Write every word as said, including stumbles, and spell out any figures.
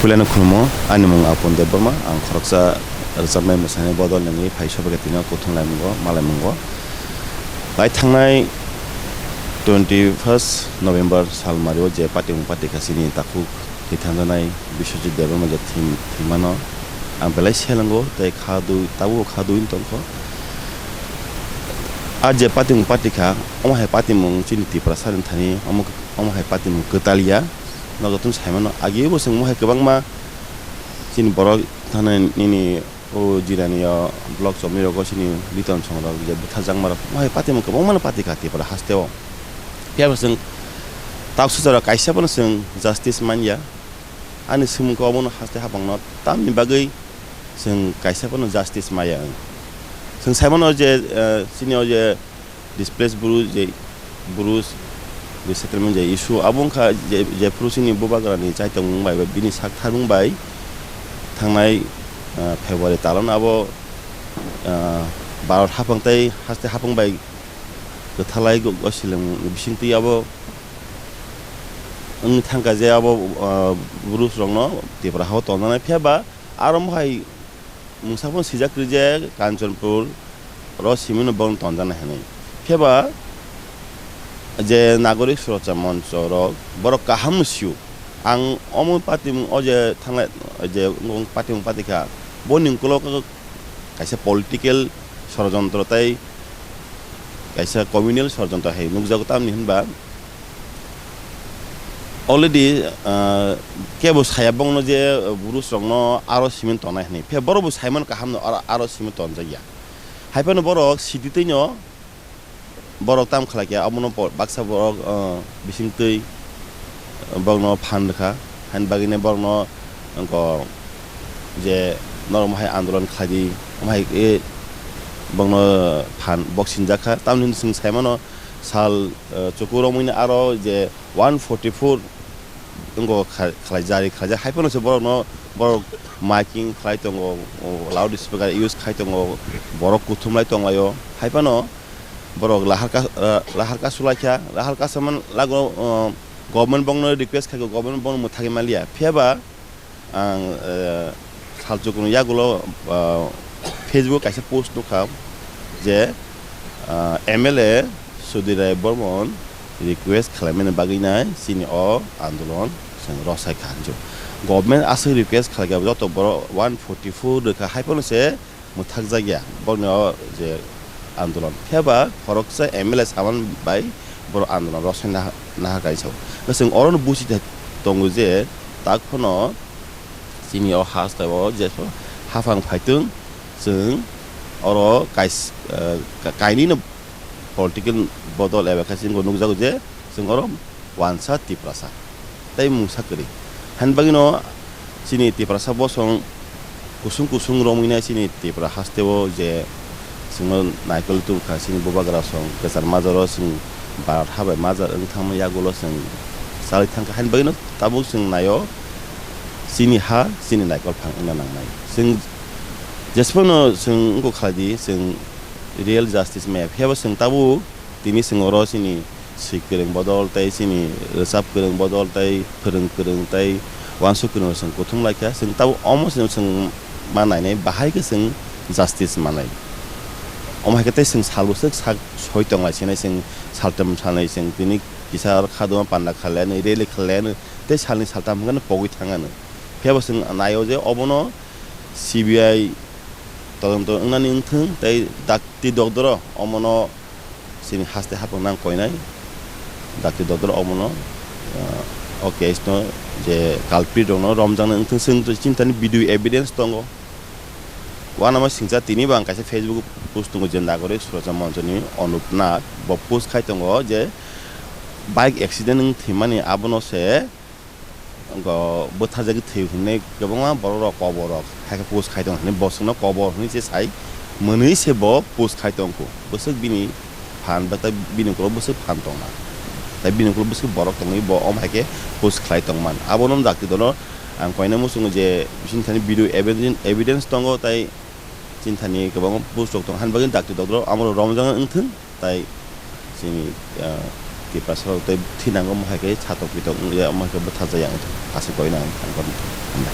Puilano khulmo, ani mung Apon Debbarma, ang khoroksa rwchapnai mwsaini bodol nangwi phai sobaikha tino kuthum laimungo, malaimungo. Bai thangnai twenty first November salmario je patimung patikha chini takhuk thwi thanjanai Biswajit Debbarma je thwi-, thwimano ang belai selango tei kha dui, tabuk kha dui tongkho. A je patimung patikha, omo hai patimung chini Tiprasani thani omo, omo hai patimung kwtal ya. Nok jotono saimano, agio bo chwng omo hai kwbangma chini borok thani nini o jirani o block chomni rogo chini Liton songrok je bwtharjakma rok omo hai patimung kwbangmano patikha Tripura hasteo. Phiya bo chwng tak sucharo kaisa phano chwng justice manya. Ani swngmung khe obono haste hapangno tamni bagwi chwng kaisa phano justice maya wng. Chwng saimano je, eh, chini o je displaced Bru je Bru resettlement je issue abo wngkha je, jephuru chini bubagrani chaitongmung bai, bai bini sak tharmung bai thangnai, ah, February talon abo, ah, Bharat haphang tei haste haphang bai kwthalai go-, gosileng bisingtwi abo wngwi thangkha je abo, ah, Bru rokno Tripura hao tonjaknai phiya ba aro mohai mungsa phano swijak kwrwi je Kanchanpur ro simino bono tonjaknai hinwi. Phiya ba je Nagorik Suracha Moncho rok borok kaham no sio. Ang omo patimung o je thanglai je wng patimung patikha boni ukulok kaisa political sorojontro tei kaisa communal sorojontro hai nukjago, tamni hinba already, ah, kebo saya bongno je, ah, Bru rokno aro simino tongnai hinwi. Phiya borok bo saimano kaham no aro, aro simino tonjakya. Hai phano borok sidi twi no borok tam khlai kha, abono po-, baksa borok, ah, bisingtwi, ah, borokno phan rwkha. Haini bagwino borokno wngkha je norok mohai andolon khlai di, mohai, eh, borokno phan bok sinjak kha. Tamni hwnwi chwng saimano sal, eh, chuku romwini aro je one forty four wngkha kha-, khlai jari khlaijak. Hai phano se borokno, borok miking khlai tongo, o loud speaker use khai tongo, borok kuthum lai tonglaio. Hai phano borok lahar ka, ah, lahar ka sulai kha, lahar ka saman lago, ah, government bongno request khai, government bongno mwthagwi manliya. Phiya ba ang, ah, salchukni yagulo, ah, Facebook kaisa post nukha je, ah, M L A Sudhir Rai Bormon request khlaimani bagwi nai chini o andolon chwng rosai kha hinwi. Government aswk request khlai kha joto borok one forty four rwkha hai phano se mwthakjak ya, borokni o je andolon. Phiya ba khoroksa M L A saman bai borok andolon rosai naha, naha kaisa. Chwng orono buchi tongo je tak phano chini o hasteo je haphang phaitwng, chwng oro kais-, eh, ka-, kainwino political bodol eba khe chwng nukjago je chwng oro wansa Tiprasa tei mungsa kwrwi. Haini bagwino chini Tiprasa bosong kusung kusung romwinai chini Tripura hasteo je chwngno naikol tubukha, chini bubagra song kwchar majaro chwng Bharat ha bai majar wng thangma yagulo chwng chalwi thangkha. Haini bagwino tabuk chwng naio chini ha chini naikol phang wngna nangnai. Chwng jesphano chwng wngkha khlai di, chwng real justice maya. Phiya bo chwng tabuk tini chwng oro chini swi kwrwng bodol tei chini rwchap kwrwng bodol tei phwrwng kwrwng tei uansuk kwrwng chwng kuthum lai kha. Chwng tabuk omo chwng, chwng ma nainai bahai khe chwng justice manai. Omo hai khe tei chwng sal bwswk sak soi tong lai sinai, chwng saltham salnwi chwng tini kisa aro khaduma panda khalai anw, rally khalai anw tei salni saltham hwnkhe pogwi thang anw. Phiya bo chwng naio je obono C B I todonto wngnani wngthwng tei dakti dokdoro omono chini haste haphang nang koinai dakti dokdoro omono, ah, o case no je culprit rokno romjaknai wngthwng chwng chintani video evidence tongo. Uanama singcha tini bo ang kaisa Facebook post tongo je Nagorik Suracha Monchoni Anup Nag bo post khai tongo je bike accident wng thwimani abono se Wngkha bwtharjagwi thwi hwnwi kwbangma borok rok kobor rok hai khe post khai tongo hwnwi bosongno kobor hwnwi se sai mwnwi se bo post khai tongkhu. Bwswk bini phan bwtwi bini ukulok bwswk phan tongna tei bini ukulok bwswk borok tongwi bo omo hai khe post khlai tongman. Abono dakti dolo ang koina muchungo je bising thani video evidence, evidence tongo tei chini thani kwbangma post rok tongo hani bagwi dakti dolo amo romjak wngthwng. Tai chini, ah, Tiprasa rok tei thinango mohai khe satok pitok wngya, mohai khe bwtharjaya wngthok, aswk koi nang thang khe.